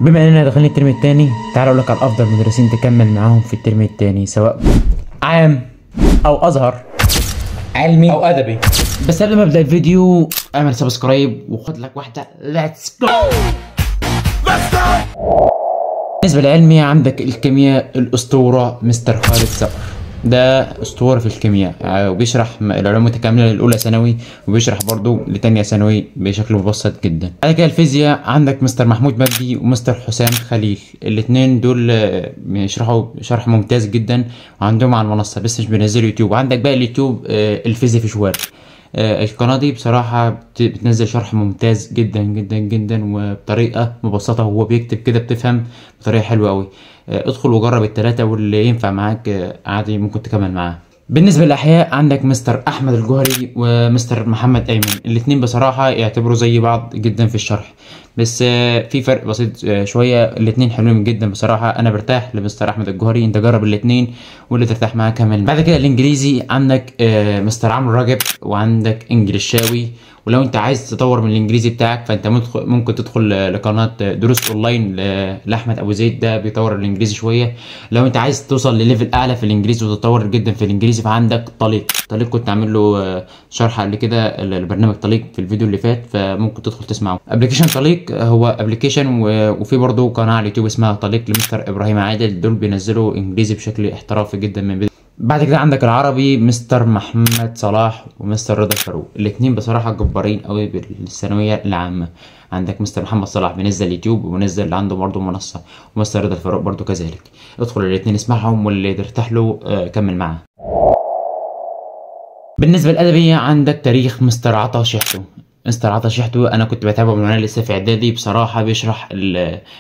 بما اننا داخلين الترم الثاني، تعالوا اقول لك على افضل مدرسين تكمل معاهم في الترم الثاني، سواء عام او ازهر، علمي او ادبي. بس قبل ما ابدا الفيديو اعمل subscribe وخد لك واحدة. let's go. بالنسبة للعلمي عندك الكيمياء الاسطورة مستر خالد صقر، ده اسطورة في الكيمياء، وبيشرح العلوم المتكاملة للاولى ثانوي، وبيشرح برضو لتانية ثانوي بشكل مبسط جدا. بعد كده الفيزياء عندك مستر محمود مجدي ومستر حسام خليل، الاثنين دول بيشرحوا شرح ممتاز جدا وعندهم على المنصة، بس مش بينزلوا يوتيوب. وعندك بقى اليوتيوب الفيزياء في شوال، القناة دي بصراحة بتنزل شرح ممتاز جدا جدا جدا وبطريقة مبسطة، وهو بيكتب كده بتفهم بطريقة حلوة قوي. ادخل وجرب التلاتة واللي ينفع معاك عادي ممكن تكمل معاه. بالنسبة للأحياء عندك مستر أحمد الجوهري ومستر محمد أيمن، الاتنين بصراحة يعتبروا زي بعض جدا في الشرح، بس في فرق بسيط شوية. الاتنين حلوين جدا بصراحة، أنا برتاح لمستر أحمد الجوهري، أنت جرب الاتنين واللي ترتاح معاه كمل. بعد كده الإنجليزي عندك مستر عمرو رجب وعندك إنجليشاوي، ولو انت عايز تطور من الانجليزي بتاعك فانت ممكن تدخل لقناه دروس اونلاين لاحمد ابو زيد، ده بيطور الانجليزي شوية. لو انت عايز توصل ل level اعلى في الانجليزي وتتطور جدا في الانجليزي فعندك طليق. طليق كنت عامل له شرح قبل كده، البرنامج طليق في الفيديو اللي فات، فممكن تدخل تسمعه. application طليق هو application، وفي برضه قناة على اليوتيوب اسمها طليق لمستر ابراهيم عادل، دول بينزلوا انجليزي بشكل احترافي جدا من بداية. بعد كده عندك العربي مستر محمد صلاح ومستر رضا فاروق، الاثنين بصراحة جبارين قوي بالثانويه العامة. عندك مستر محمد صلاح بينزل يوتيوب وبينزل عنده برضه منصة، ومستر رضا فاروق برضه كذلك. ادخل الاثنين اسمعهم واللي ترتاح له كمل معاه. بالنسبة للادبيه عندك تاريخ مستر عطا شحتو. مستر عطا شحتو انا كنت بتابعه من وانا لسه في اعدادي، بصراحة بيشرح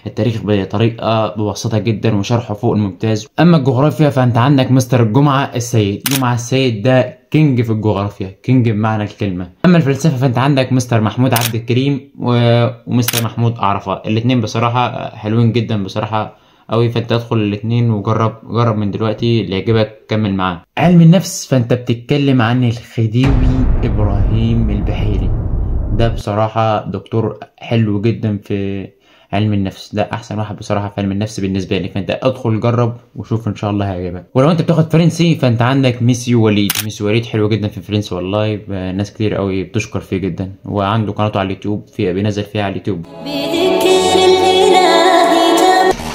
التاريخ بطريقة مبسطة جدا وشرحه فوق الممتاز. اما الجغرافيا فانت عندك مستر جمعه السيد، جمعه السيد ده king في الجغرافيا، king بمعنى الكلمة. اما الفلسفة فانت عندك مستر محمود عبد الكريم ومستر محمود عرفه، الاثنين بصراحة حلوين جدا بصراحة قوي، فانت ادخل الاثنين وجرب، جرب من دلوقتي اللي يعجبك كمل معاه. علم النفس فانت بتتكلم عن الخديوي ابراهيم البحيري، ده بصراحة دكتور حلو جدا في علم النفس، ده أحسن واحد بصراحة في علم النفس بالنسبة لي، فأنت أدخل جرب وشوف إن شاء الله هيعجبك. ولو أنت بتاخد فرنسي فأنت عندك ميسيو وليد، ميسيو وليد حلو جدا في الفرنسي والله، ناس كتير قوي بتشكر فيه جدا، وعنده قناته على اليوتيوب في بينزل فيها على اليوتيوب.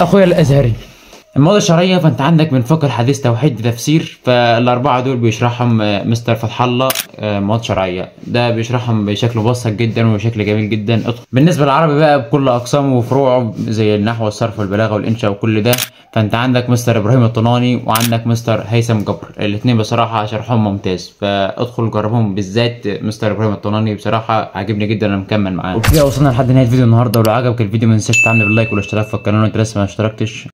أخويا الأزهري المواد الشرعية فانت عندك من فقه الحديث توحيد تفسير، فالاربعه دول بيشرحهم مستر فتح الله مواد شرعية، ده بيشرحهم بشكل مبسط جدا وبشكل جميل جدا. ادخل. بالنسبة للعربي بقى بكل اقسامه وفروعه زي النحو والصرف والبلاغة والانشاء وكل ده، فانت عندك مستر ابراهيم الطناني وعندك مستر هيثم جبر، الاثنين بصراحة شرحهم ممتاز، فادخل جربهم، بالذات مستر ابراهيم الطناني بصراحة عاجبني جدا، انا مكمل معاه. وبكده وصلنا لحد نهاية الفيديو النهارده، ولو عجبك الفيديو ما تنساش تعمل بال like والاشتراك في القناة لو انت لسه ما اشتركتش.